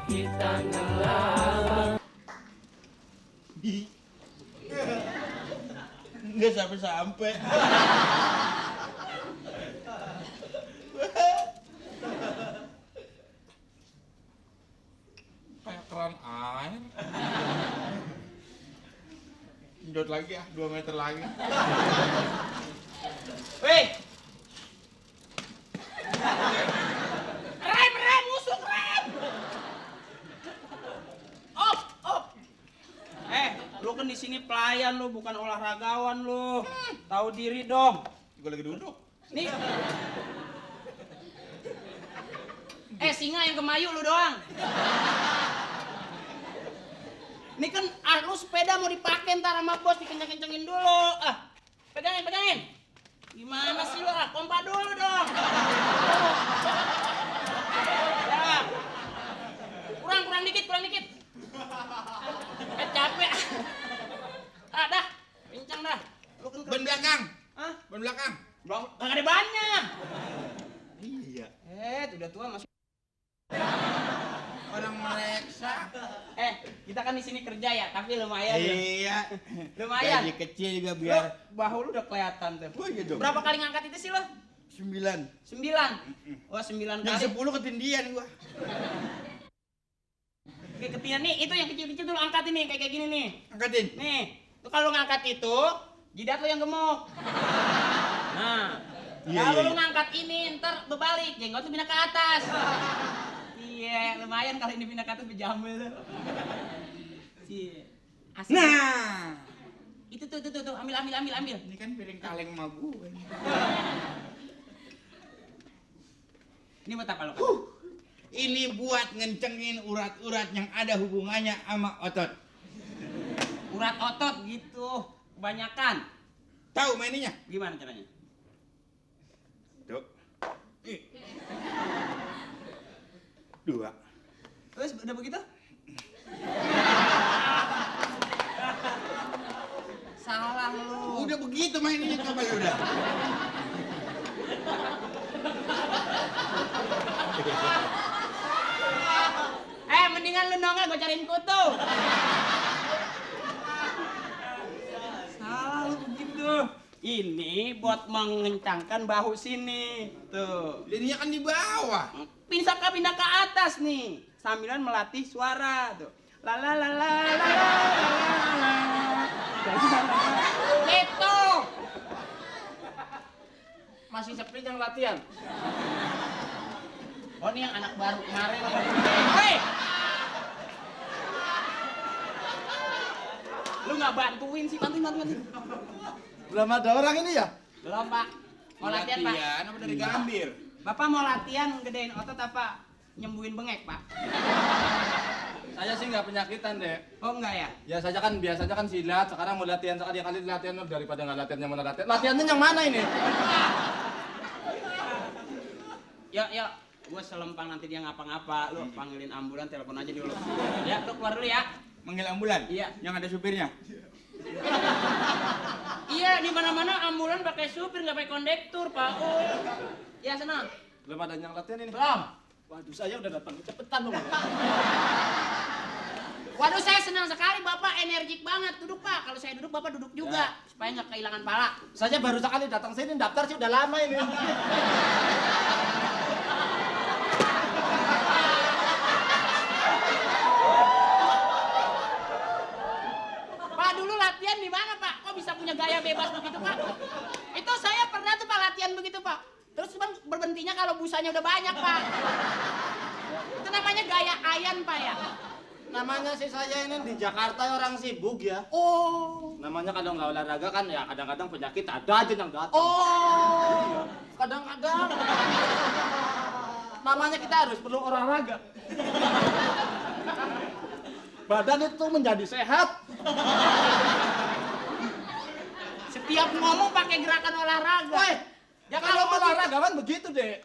kita ngelama. Nggak sampai-sampai. Kayak keran air. Nyedot lagi ah, 2 meter lagi. Weh! Rem, musuh rem! Op! Lu kan di sini pelayan lu, bukan olahragawan lu. Tahu diri dong. Gue lagi duduk. Nih. Singa yang kemayu lu doang. Ini kan lu sepeda mau dipakai ntar sama bos, dikenceng-kencengin dulu. Pegangin. Gimana sih lu? Kompak dulu dong. Ya. Kurang dikit. Capek. Dah. Pincang dah. Lu kan Ban belakang. Hah? Ban belakang. Gak ada bannya. Iya. Udah tua masih. Orang mereksa. Kita kan di sini kerja ya, tapi lumayan. Iya. Lumayan. Gaji kecil juga biar. Bahu lu udah kelihatan tuh. Oh iya dong. Berapa kali ngangkat itu sih lo? 9. 9. Wah, 9 Yang kali. 10 ketindian gua. Oke, ketian nih, itu yang kecil-kecil dulu angkat ini, kayak gini nih. Angkatin. Nih, tuh kalau ngangkat itu, jidat lo yang gemuk. Nah, kalau lu ngangkat ini, ntar berbalik, jenggot tuh pindah ke atas. Iya, lumayan kalau ini pindah ke atas berjamil tuh. Iya. Asik. Nah. Itu tuh, ambil. Ini kan piring kaleng sama gue. Ini buat apa lo? Ini buat ngencengin urat-urat yang ada hubungannya sama otot. Urat otot gitu, kebanyakan. Tahu mainnya? Gimana caranya? Tuh. 2. Terus udah begitu? Salah lu. Udah begitu mainnya coba ya udah. Mendingan lu nongol gue cariin kutu. Salah lu begitu. Ini buat mengencangkan bahu sini. Tuh. Jadinya kan di bawah. Pindah ke atas nih. Sambilan melatih suara tuh. La la la la la la la. Gitu. Masih sepi yang latihan. Oh, ini yang anak baru kemarin. Hei! Lu nggak bantuin sih, bantuin. Belum ada orang ini ya? Belum, Pak. Mau latihan, Pak? Latihan apa dari Gambir? Bapak mau latihan gedein otot apa nyembuhin bengek, Pak? Saya sih nggak penyakitan deh. Oh, enggak ya? Biasanya kan silat, sekarang mau latihan sekali-kali latihan daripada nggak latihan yang mana latihan. Latihannya yang mana ini? Ya, gue selempang nanti dia ngapa-ngapa, lu panggilin ambulan, telepon aja dulu. Ya, lu keluar dulu ya. Manggil ambulan? Iya. Yang ada supirnya? Iya, di mana-mana ambulan pakai supir, nggak pakai kondektur, Pak. Ya, senang. Belum ada yang latihan ini. Belum. Waduh, saya udah datang cepetan dong. Waduh, saya senang sekali, Bapak energik banget. Duduk, Pak. Kalau saya duduk, Bapak duduk juga. Supaya nggak kehilangan pala. Saya baru sekali datang sini, daftar sih udah lama ini. Pak, dulu latihan di mana, Pak? Kok bisa punya gaya bebas begitu, Pak? Itu saya pernah tuh, Pak, latihan begitu, Pak. Terus Bang berhentinya kalau busanya udah banyak, Pak. Itu namanya gaya ayan, Pak, ya? Namanya sih saya ini di Jakarta orang sibuk ya. Oh. Namanya kalau nggak olahraga kan ya kadang-kadang penyakit ada aja yang datang. Oh. Kadang-kadang. Namanya kita harus perlu olahraga. Badan itu menjadi sehat. Setiap ngomong pakai gerakan olahraga. Woi, Ya kalau kalau olahraga kan begitu deh.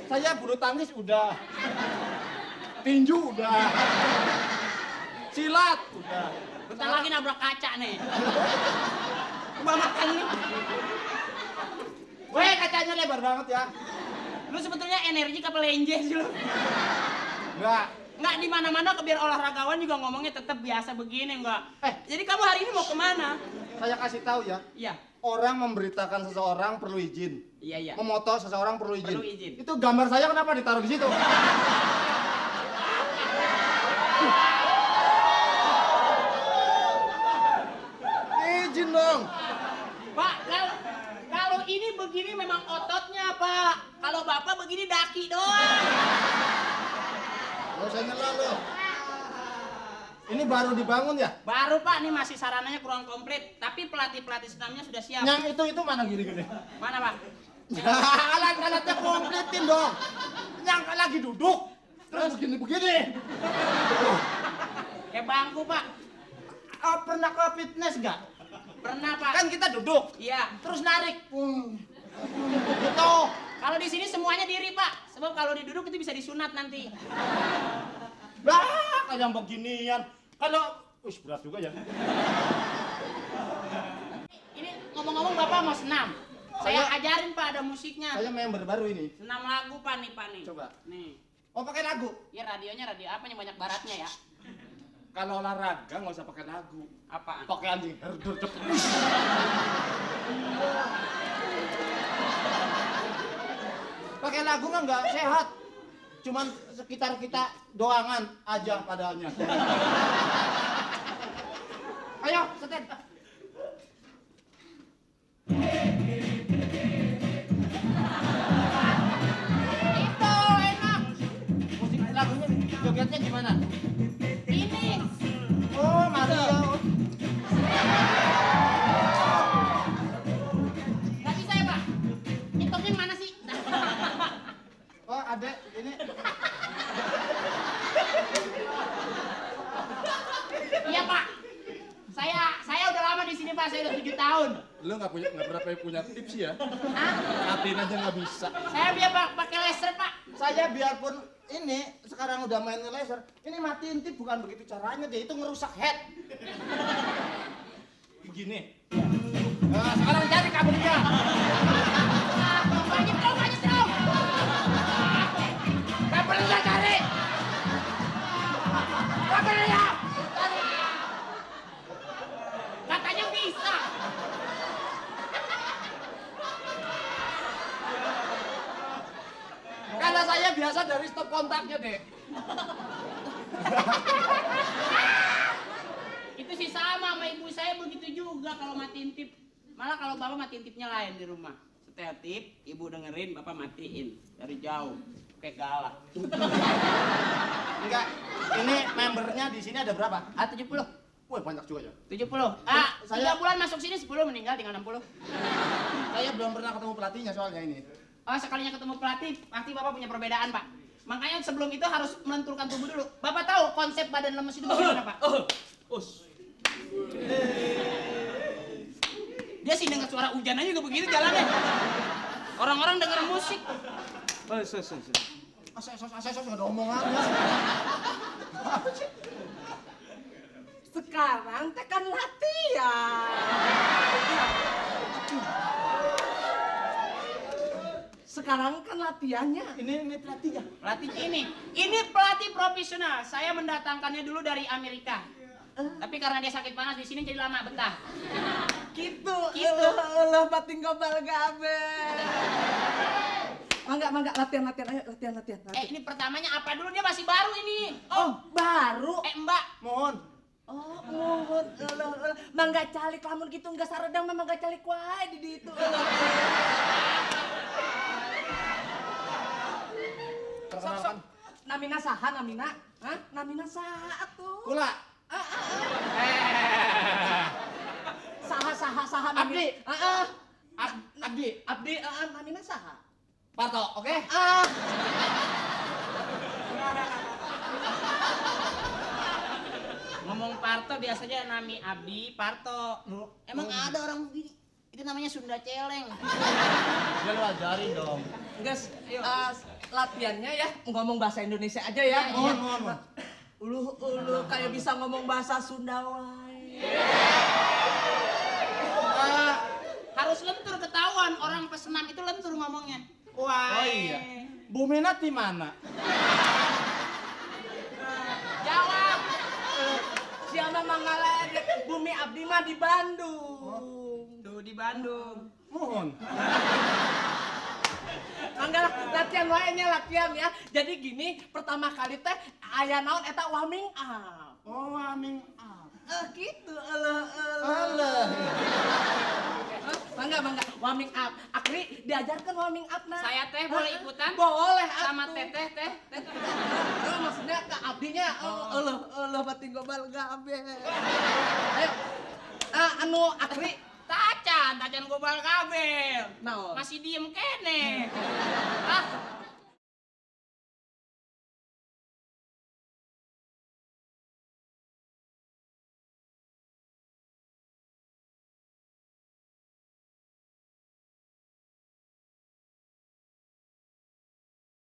Saya bulu tangkis udah, tinju udah, silat udah. bentar lagi nabrak kaca nih. Kebangetan nih. Woi, kacanya lebar banget ya. Lu sebetulnya energi apa lenje sih lu? Enggak, Nggak di mana-mana biar olahragawan juga ngomongnya tetap biasa begini enggak. Jadi kamu hari ini mau kemana? Saya kasih tahu ya. Iya. Orang memberitakan seseorang perlu izin. Iya. Memoto seseorang perlu izin. Perlu izin. Itu gambar saya kenapa ditaruh di situ? Izin dong. Pak, kalau ini begini memang ototnya, Pak. Kalau Bapak begini daki doang. Gak usah nyela lo. Ini baru dibangun ya? Baru, Pak, ini masih sarananya kurang komplit. Tapi pelatih-pelatih senamnya sudah siap. Yang itu mana gini-gini? Mana, Pak? Alat-alatnya kompletin dong. Yang lagi duduk. Terus begini-begini. Kayak bangku, Pak. Pernah ke fitness gak? Pernah, Pak. Kan kita duduk. Iya. Terus narik. Gitu. Kalau di sini semuanya diri, Pak. Sebab kalau diduduk itu bisa disunat nanti. Bah, kayak beginian. Kalau, berat juga ya. Ini ngomong-ngomong Bapak mau senam. Saya ajarin, Pak, ada musiknya. Saya member baru ini. Senam lagu, Pak, nih. Coba. Nih. Oh, pakai lagu. Ya radionya radio apa yang banyak baratnya ya? Kalau olahraga nggak usah pakai lagu. Apaan? Pakai anjing herder cepet. Pakai lagu mah nggak sehat. Cuman sekitar kita doangan aja padanya. Ayo, setel. Itu enak. Musik lagunya jogetnya gimana? Ini. Oh, Mario. Nggak bisa ya, Pak? Hitungnya mana sih? Oh, adek, ini. Iya, Pak. Saya udah lama di sini, Pak. Saya udah 7 tahun. Lu nggak berapa punya tips ya? Hah? Ngatin aja nggak bisa. Saya biar pakai laser, Pak. Saya biarpun ini sekarang udah main laser, ini matiin tip bukan begitu caranya, dia itu ngerusak head. Begini. Nah, sekarang cari kabelnya. Banyak terus. Kabelnya cari. Kabelnya. Katanya bisa. Karena saya biasa dari stop kontaknya, Dek. Itu sih sama ibu saya begitu juga kalau matiin tip. Malah kalau Bapak matiin tipnya lain di rumah. Setel tip, ibu dengerin, Bapak matiin dari jauh. Kayak galak. Enggak, ini membernya di sini ada berapa? 70. Wah, banyak juga ya. 70. Saya- 3 bulan masuk sini, 10 meninggal, tinggal 60. Saya belum pernah ketemu pelatihnya soalnya ini. Oh, sekalinya ketemu pelatih, pasti Bapak punya perbedaan, Pak. Makanya sebelum itu harus melenturkan tubuh dulu. Bapak tahu konsep badan lemes itu bagaimana, Pak? Dia sih dengar suara hujan aja juga begitu jalannya. Orang-orang denger musik. Saya nggak ada omongannya. Sekarang tekan latihan. Sekarang kan latihannya. Ini pelatihnya. Pelatih ini pelatih profesional. Saya mendatangkannya dulu dari Amerika. Tapi karena dia sakit panas di sini jadi lama betah. Gitu. Gitu. Lo bating gobal gabe. Mangga latihan ayo latihan. Ini pertamanya apa dulu? Dia masih baru ini. Oh, baru. Mbak. Mohon. Oh, mohon. Mangga calik lamun gitu enggak saredang memang enggak calik wae di ditu. Perkenalkan. Namina saha namina? Hah? Namina saha atuh? Kula. Saha namina. Abdi. Heeh. Abdi. Namina saha? Parto, oke? Ngomong Parto biasanya nami Abdi Parto. Emang ada orang begini? Itu namanya Sunda Celeng. Dia lu ajarin dong. Guys, latihannya ya ngomong bahasa Indonesia aja ya. Mohon. Ulu kayak bisa ngomong bahasa Sunda wae. Harus lentur ketahuan orang pesenam itu lentur ngomongnya. Wah. Oh iya. Bu Minat di mana? mah di Bandung. Tuh di Bandung. Mohon. Enggak lah, latihan wae nya latihan ya. Jadi gini, pertama kali teh aya naon eta warming up. Oh, warming up. Gitu, Alah. Mangga, warming up. Akri diajarkan warming up nah. Saya teh boleh ikutan? Boleh Sama atuh. teteh teh. Maksudnya ke abdinya, batin gobal gabe. Ayo, anu Akri, Tacan gobal kabel. naon? Masih diem kene. Ah,